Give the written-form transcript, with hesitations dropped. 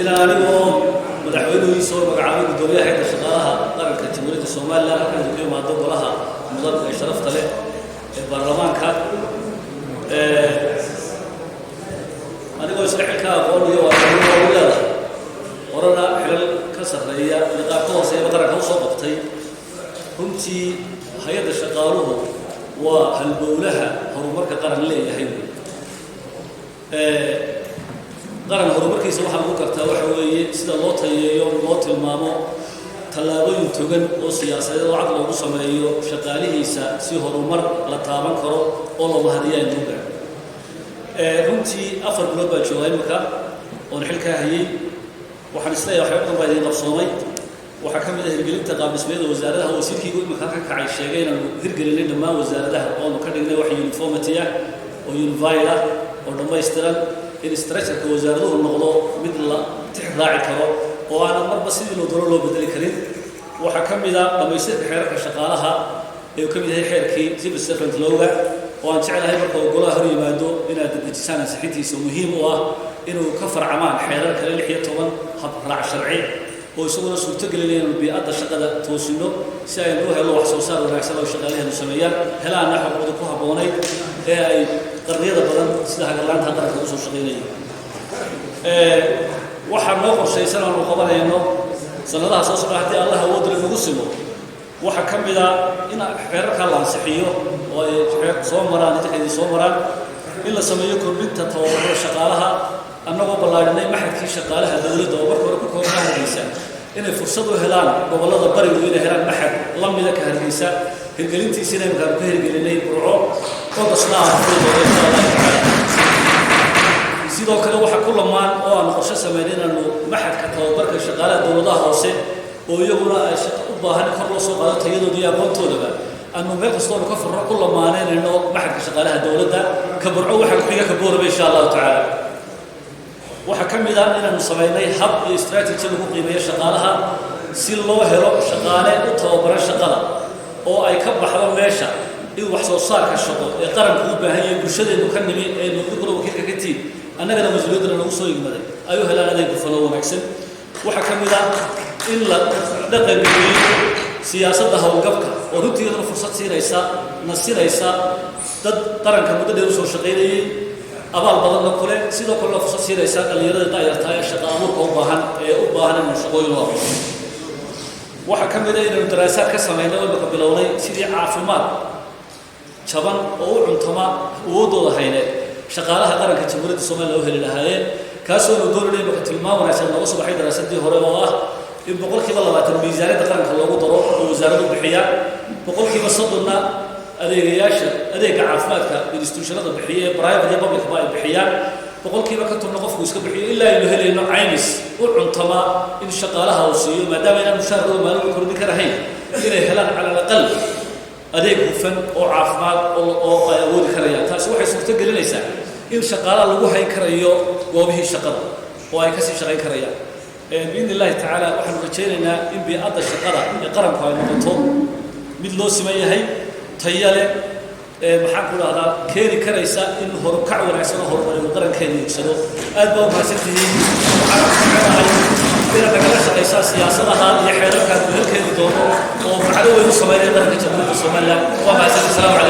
Inaan anigoo madaxweynuhu ii soo magacaabay guddoomiyaha hay'adda shaqaalaha qaranka Jamhuuriyadda Somaliland halkan idinku imaado golaha mudan ee sharafta leh ee baarlamaanka, anigoo isla xilka aqoon iyo waayo u leedahay, horena xilal ka sarreeya iyo qaar ka hooseeyaba qaranka usoo qabtay. Runtii hay-adda shaqaaluhu waa halbowlaha horumarka qaran leeyahay. Qaran horumarkiisa waxaa lagu gartaa waxa weeye sida loo tayeeyo, loo tilmaamo tallaabooyin togan oo siyaasadeed oo cad loogu sameeyo shaqaalihiisa si horumar la taaban karo oo la mahadiya aynu gaaro. Runtii 4 bilood baa joogaa imika oon xilkaa hayay. Waxaan isleeyahay waxyaaba badan baa idiin qabsoomay. Waxaa ka mid ah hirgelinta qaabdhismeeda wasaaradaha. Wasiirkiigu imika halka kacay sheegay inaanu hirgelinay dhammaan wasaaradaha oonu ka dhignay wax uniformity ah oo unified ah oo dhammaystiran, in structure-ka wasaaraduhu noqdo mid la tix raaci karo oo aanan marba sidii loo doono loo bedeli karin. Waxaa ka mid ah dhammaystirka xeerarka shaqaalaha ee uu ka mid yahay xeerkii civil servant law-ga, oo aan jeclahay marka uu golaha hor yimaado inaad dedejisaan ansixintiisa, muhiim u ah inuu ka farcamaan xeerar kale 16 habraac sharci oo isaguna suurto gelinaya inuu bii'adda shaqada toosino si aynu u helno wax soo saar wanaagsan oo shaqaalaheenu sameeyaan, helaana xuquuqda ku habboonayd ee ay qarniyada badan sida hagarlaanta qaranka usoo shaqaynayay. Waxaa noo qorshaysan aanu qabanayno sanadaha soo socda haddii Allah awoodda nagu simo, waxaa ka mid ah in xeerarkaa la ansixiyo oo ay soo maraan idinka idin soo maraan, in la sameeyo kordhinta tababarada shaqaalaha, annagoo ballaadhinay machadkii shaqaalaha dowladda oo marka hore ku koobnaa Hargeysa, inay fursad u helaan gobollada barigu inay helaan machad la mida ka Hargeysa. Hirgelintiisina imikaanu ka hirgelinay Burco, August-na aan furi doono insha Allahu tacaala. Sidoo kale waxaa ku lamaan oo aanu qorshe sameynay inaanu machadka tababarka shaqaalaha dowladaha hoose, oo iyaguna ay u baahan in kor loo soo qaado tayadooda iyo aqoontoodaba, aanu meel kastoonu ka furno ku lamaanaynayno machadka shaqaalaha dowladda. Ka Burco waxaa ku xiga ka Booraba insha Allahu tacaala. Waxaa ka mid ah inaanu samaynay hab iyo strategy lagu qiimeeyo shaqaalaha si loo helo shaqaale u tababaran shaqada oo ay ka baxdo meesha in wax soo saarka shaqo ee qaranku u baahan yahay, bulshadeennu ka nimi ee idinkuna wakiilka ka tihin, annagana mas-uuliyaddana nagu soo igmaday, ay u helaan adeeg hufan oo wanaagsan. Waxaa ka mid ah in la dhaqangeliyo siyaasadda howlgabka, oo runtii iyaduna fursad siinaysa, nasinaysa dad qaranka muddo dheer usoo shaqaynayay, abaal badanna kule, sidoo kalena fursad siinaysa dhallinyarada da'yarta ee shaqa abuurka u baahan, ee u baahan inuu shaqooyin u abuuro. Waxaa ka mid ah inaynu daraasaad ka samaynay oo imaka bilownay sidii caafimaad jaban oo u cuntama awooddooda hayneed shaqaalaha qaranka Jamhuuriyadda Somaliya loo heli lahaayeen, kaasoo nu doonayna. Imaka tilmaam wanaagsan nooga soo baxay daraasadii hore oo ah in 20% miisaaniyadda qaranka loogu daro oo wasaaraddu bixiyaan, 30%-na adeegayaasha adeegga caafimaadka institution-ada bixiya ee private iyo public ba ay bixiyaan, 50%-na qofku iska bixiyo, ilaa aynu helayno caymis u cuntama in shaqaalaha uu siiyo, maadaama inaan mushaharkooda maalin kordhin karahayn, inay helaan cala alaqal adeeg hufan oo caafimaad oo ay awoodi karayaan. Taasi waxay suurto gelinaysaa in shaqaalaha lagu hayn karayo goobihii shaqada oo ay kasii shaqayn karayaan biidni Illahi tacaala. Waxaanu rajaynaynaa in bii'adda shaqada ee qaranku ay noqoto mid loo siman yahay, tayo leh, maxaan ku dhahdaa, keeni karaysa in horukac wanaagsan oo horumar uu qarankeena iibsado. Aad baa umahadsan tihiin. Waxaan jecelahay inaad nagala shaqaysaa siyaasadaha iyo xeerarkaan nu helkeeni doono oo macno weyn u sameynaya qaranka Jamhuuriyadda Somaliland. Waa mahadsantii. Salamu calaykum.